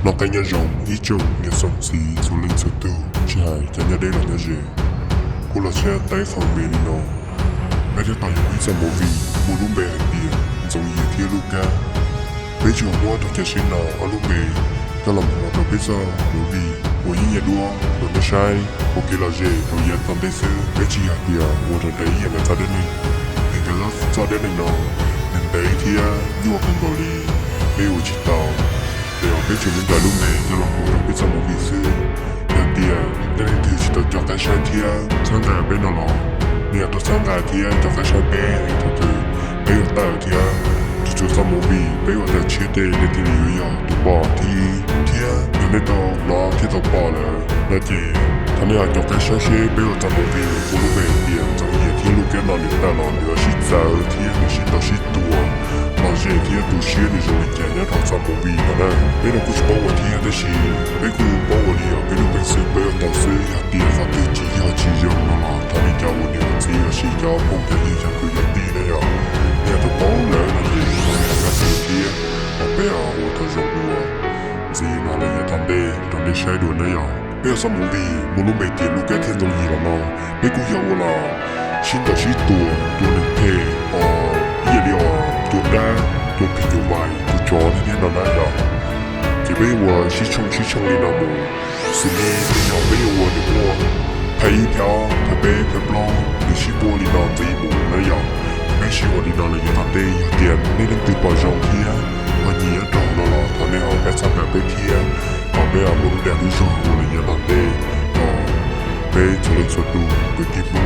Noj qab nyob zoo ib tsoom niam txiv txhua leej txhua tug, tsis hais cov nyob deb los nyob ze. Kuv los saib tau qhov me li no, peb thiaj tau yuav ib txoj movie muaj lub npe hais tias Ntxoov Yias thiab Lub Kab. Peb tsuas muab rau cov seb no ob lub npe coj los mus ua rau peb txoj movie uas yeej nyiam dua rau nej saib ua kev lom zem rau yav tom ntej xwb. Peb tsis yog tias ua rau ib yam nkawd txoj dab neeg, es nkawd txoj dab neeg no nws ntev thiab nyuaj kawg nkaus li, peb ua tsis tau. Ces peb tsuas muab nkawd lub npe coj los mus ua rau peb txoj movie xwb. Yog tias nej leej twg tsis tau coj qab saib thiab txhawb nqa peb no los, nej yuav tau txhawb nqa thiab coj qab saib peb, es thaum twg peb yuav tawm thiab tso txoj movie peb ua tawm tshiab tej, nej thiaj li yuav yog tus pom thib ib. Thiab yog nej tau hnov thiab tau pom lawm no ces thov nej ho coj qab saib seb peb ua txoj movie muaj lub npe hais tias Ntxoov Yias thiab Lub Kab no nws tawm los nws yuav sib txawv thiab nws sib ntaus sib tua los ze thiab tu siab nws zoo li cas nyob rau txoj movie no na. Peb los kuj tsis paub ua thiab, tab sis peb kuj paub ua li yog peb lub peev xwm peb ua tau xwb. Yog tias qhov twg tsis yog tsis zoo no los thov nej cov ua niam ua txiv los sis cov phooj cov ywg cov kwv cov tij na yom, nej tau paub lawm no ces thov nej ho pab txhawb thiab kom peb ua tau zoo dua ntxiv no los yav tom ntej rau nej saib dua na yom. Peb ua txoj movie muaj lub npe tias Lub Kab thiab Ntxoov Yias los no, peb kuj yog ua los sib ntaus sib tua, tua neeg phem, ib yam li os tua dab, tua phim nyuj vais, tua tsov thiab no na yom. Ces peb ua sib tshooj sib tshooj li no mus, xws li tej zaum peb yuav ua nws muaj phab ib phab ob phab peb phab plaub nws sib puab li no ntxiv mus na yom. Peb sib ua li no los yav tom ntej, yog tias nej leej twg pom zoo thiab ho nyiam nyob rau hauv no los thov nej ho pab txhawb nqa peb thiab, kom peb muaj lub dag lub zog ua los yav tom ntej, kom peb txhua leej txhua tus kwv tij Hmoob